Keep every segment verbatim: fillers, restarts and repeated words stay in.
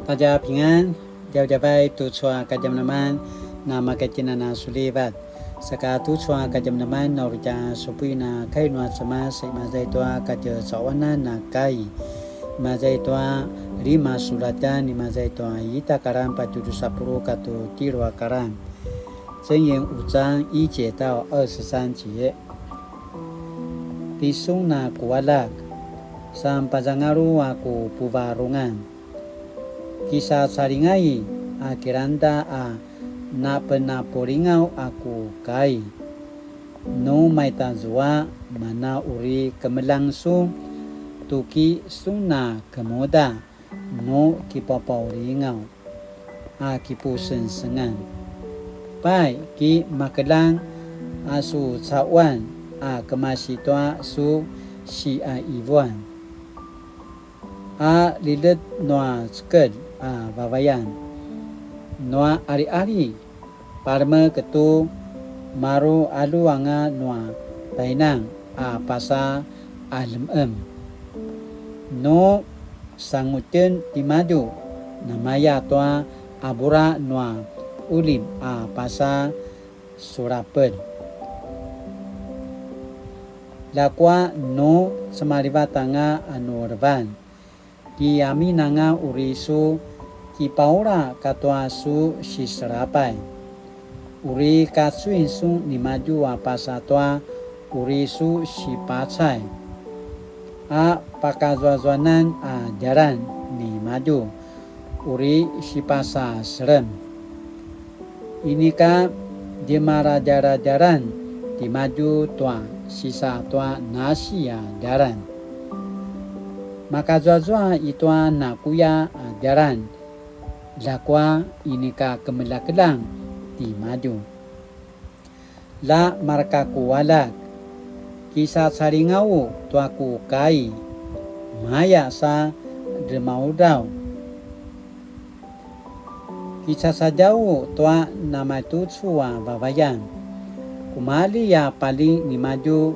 大家平安, djavadjavai tucu a kadjamadjaman na makatjinan a sulivat. Saka tucu a kadjamadjaman na uri tja supuin a kai nua Cemas, imaza i tua katjecaquanan a kai, imaza i tua lima sulatjan, imaza i tua ita karan patje drusa puluq katua tjelu a karan. 箴言五章一節到二十三節. Tisun a ku aljak, sanpazangalu a ku puvarungan. Kisacalingai a kilangda a napenapulingaw a ku kai. Nu maitazua, mana uri kemeljang sun, tuki sun a kemuda, nu kipapaulingaw a kipusengsengan. Pai, ki makeljang a su caquan a kemasi tua su siqaivuan, a lilet nua cekelj a vavayan, nua aliali, palemek tu maru alu anga nua tainang a pasa alemem. Nu sangutjen timadju, namaya tua abura nua ulim a pasa sulapelj. Ljakua nu cemalivat anga a nu levan, ki amin anga uri su kipaula katua su siselapay. Uri kacuin sun nimadju a pasa tua uri su sipacay, a pakazuazuanan a djalan nimadju, uri sipasaselem. Inika djemaladjaladjalan timadju tua sisa tua nasi a djalan. Makazuazua i tua nakuya a djalan, ljakua inika kemeljakeljang timadju. La mareka ku aljak, kisacalingaw tua ku kai, maya sa dremaudraw. Kicacadjaw tua namaitucu a vavayan, kumali a paling nimadju,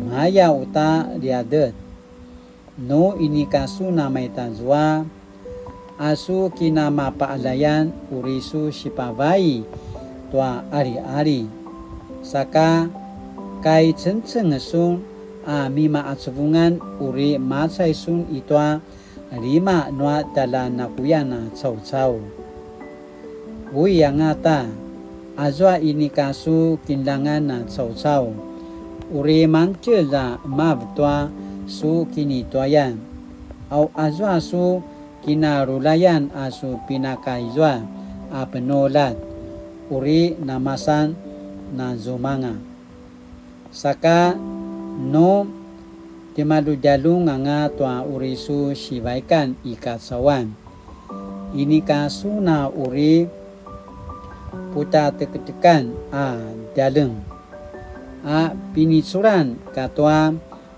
maya uta liadet. Nu inika sun a maitazua, a su kinamapaqaljayan uri su sipavai tua aliali. Saka kaicengceng sun a mimaqacuvungan uri macay sun i tua lima nua tjalja nakuyan a caucau. Ui angata, azua inika su kinljangan a caucau, uri mangtjez a emav tua su kinituayan, au azua su kinarulayan a su pinakaizua a penuljat, uri namasan nazumanga. Saka nu timaludjalung anga tua uri su sivaikan i kacauan, inika sun a uri putateketekan a djalem, a piniculan katua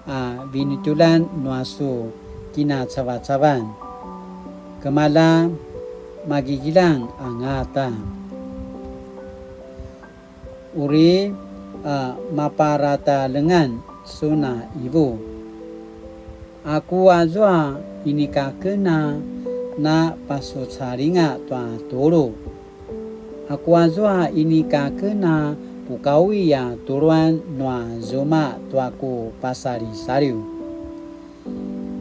a vinitjulan nua su kinacavacavan, kemala magigilang angata. Uri a maparatalengan sun a ivu. Aku azua inika ken a na pasucalinga tua tulu. Aku azua inika ken a pukawi a tuluan nua zuma tua ku pasalisaliw.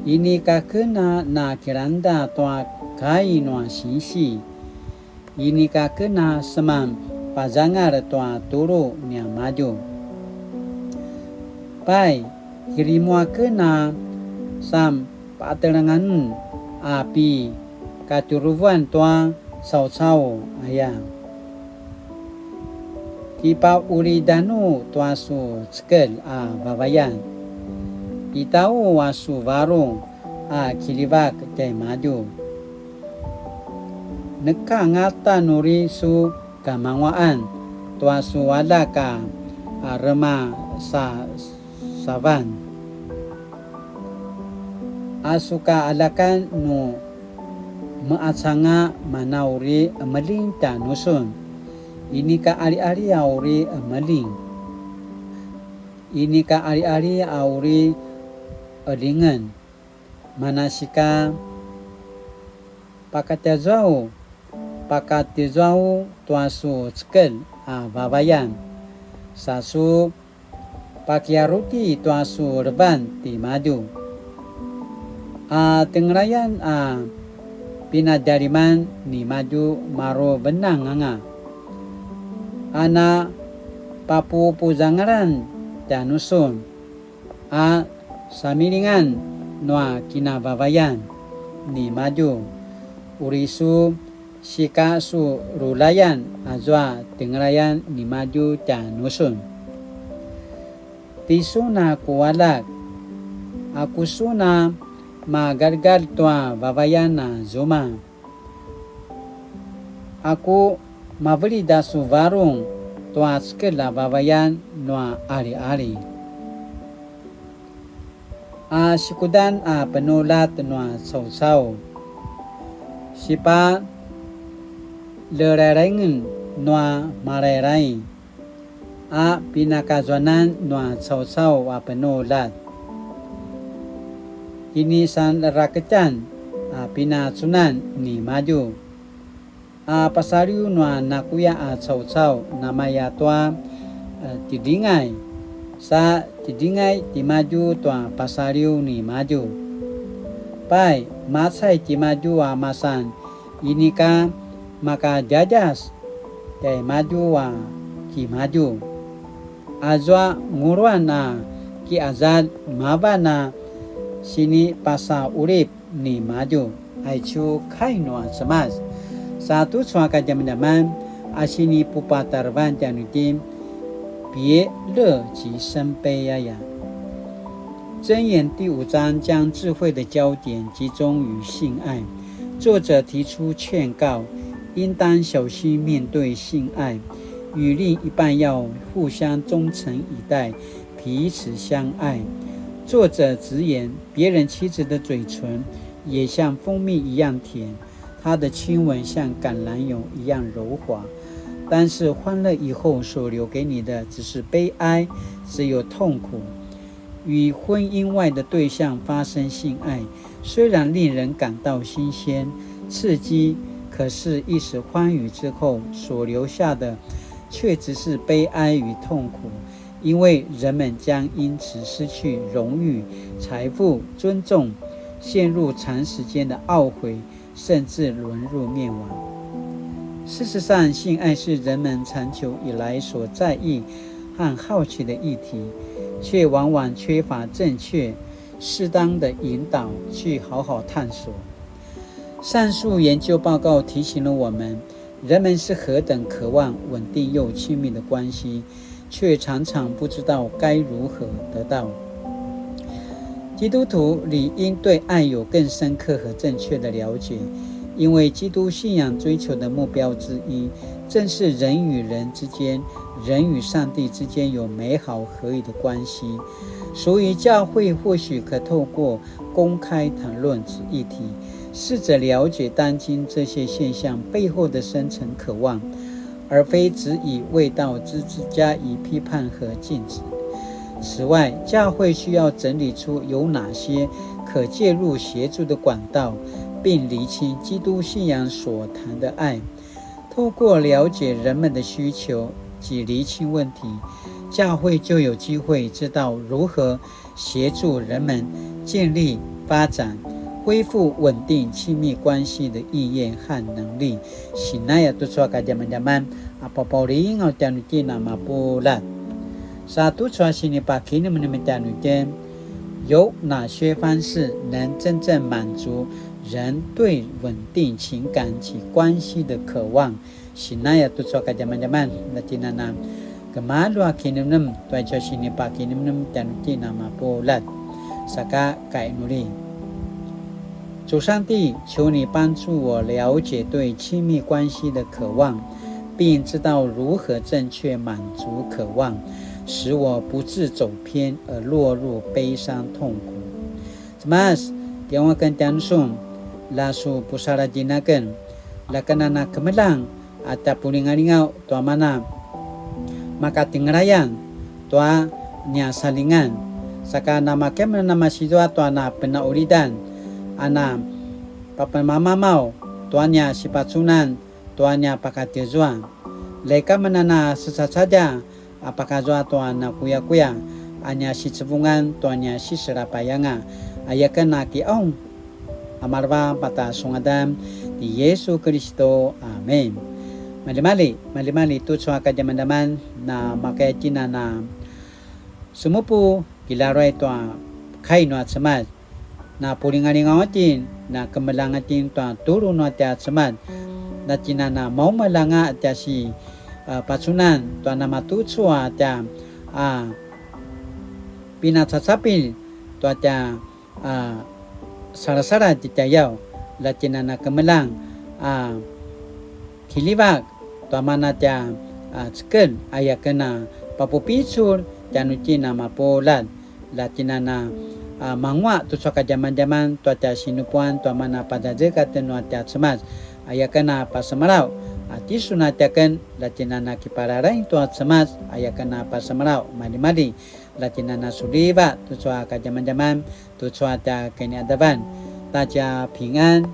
Inika ken a na kilangda tua kai nua sinsi. Inika ken a seman pazangal tua tulu niamadju. Pai, kirimua ken a san patelengan a pi katuruvuan tua caucau aya. Kipaqulidanu tua su cekelj a vavayan. Kitau a su varung a kiljivak tjaimadju. Neka angata nu uri su kamanguaqan tua su aljak a remasasavan. A su kaaljakan nu meqacanga mana uri emeljing tjanusun. Inika aliali a uri emeljing. Inika aliali a uri eljingen. Manasika Pakatjazuau, pakatjazuau tua su cekelj a vavayan, sa su pakiaruti tua su levan timadju. A tengelayan a pinadjaliman nimadju maru venang anga, a na papupuzangalan tjanusun, a samilingan nua kinavavayan nimadju, uri su sika su lulayan azua tengelayan nimadju tjanusun. Tisun a ku aljak, aku sun a magalgal tua vavayan a zuma? Aku mavelid a su varung tua cekelj a vavayan nua aliali, a sikudan a penuljat nua caucau, sipalelailaingen nua malailai, a pinakazuanan nua caucau a penuljat, kinisanleraketan a pinacunan nimadju, a pasaliw nua nakuya a caucau namaya tua, e, tidringay, sa tidringay timadju tua pasaliw nimadju. Pai, macay timadju a masan inika makadjadjas tjaimadju a kimadju. Azua nguruan a kiazalj mavan a sinipasaqulip nimadju. Aicu kai nua Cemas. Sa tucu a kadjamadjaman a sinipupatarevan tjanuitjen, 別樂即生悲 aya. 箴言第五章将智慧的焦点集中於性愛，作者提出劝告，应当小心面对性爱，与另一半要互相忠诚以待，彼此相爱。作者直言，别人妻子的嘴唇也像蜂蜜一样甜，她的亲吻像橄榄油一样柔滑。但是欢乐以后所留给你的只是悲哀，只有痛苦。与婚姻外的对象发生性爱，虽然令人感到新鲜、刺激，可是一时欢愉之后所留下的，却只是悲哀与痛苦，因为人们将因此失去荣誉、财富、尊重，陷入长时间的懊悔，甚至沦入灭亡。事实上，性爱是人们长久以来所在意和好奇的议题，却往往缺乏正确、适当的引导去好好探索。上述研究报告提醒了我们，人们是何等渴望稳定又亲密的关系，却常常不知道该如何得到。基督徒理应对爱有更深刻和正确的了解，因为基督信仰追求的目标之一，正是人与人之间、人与上帝之间有美好合一的关系。所以，教会或许可透过公开谈论此议题，试着了解当今这些现象背后的深层渴望，而非只以卫道之姿加以批判和禁止。此外，教会需要整理出有哪些可介入协助的管道，并厘清基督信仰所谈的爱。透过了解人们的需求及厘清问题，教会就有机会知道如何协助人们建立、发展、恢复稳定亲密关系的意愿和能力。Sinaya tucu a kadjamadjaman a papaulingaw tjanuitjen a mapuljat. Sa tucu a sinipakinemnem tjanuitjen, 有哪些方式能真正满足人对稳定情感及关系的渴望？Sinaya tucu a kadjamadjaman, na tinana. Kemalu a kinemnem, tua icu a sinipakinemnem tjanuitjen a mapuljat. Saka kainuli. 主上帝，求你帮助我了解对亲密关系的渴望，并知道如何正确满足渴望，使我不致走偏而落入悲伤痛苦。Cemas, kiqaung aken tjanusun, la su pusaladjin aken, la ken a na kemeljang a tjapulingalingaw tua mana makatengelayan tua nia saljingan, saka namakemen a namasizua tua na penaqulidan, a na papamamamaw tua nia sipacunan, tua nia pakatjezuan. Leka menana secacadja a pakazua tua nakuyakuya a nia sicevungan tua nia siselapayanga, a yaken a kiaung a maleva pata su ngadan ti Yesu Kiristu. Amen. Malimali, malimali tucu a kadjamadjaman na makaya tjina na semupu kilaruay tua kai nua Cemas. Na pulingalingaw itjen, na kemeljang itjen tua tulu nua tja Cemas. Na tjina na maumalj anga tja si, a, pacunan tua namatucu a tja, a, pinacacapilj tua tja, a, salasaladj tjayaw, la tjina na kemeljang, a, kiljivak tua mana tja, a, cekelj, a yaken a papupicul tjanuitjen a mapuljat, la tjina na, a, manguaq tucu a kadjamadjaman tua tja sinupuan tua mana pazazekatj nua tja Cemas, a yaken a pasemalaw, a tisun a tjaken, la tjina na kipararaing tua Cemas, a yaken a pasemalaw, malimali, la tjina na suliva tucu a kadjamadjaman, tucu a tja kiniadavan, ta tja pingan,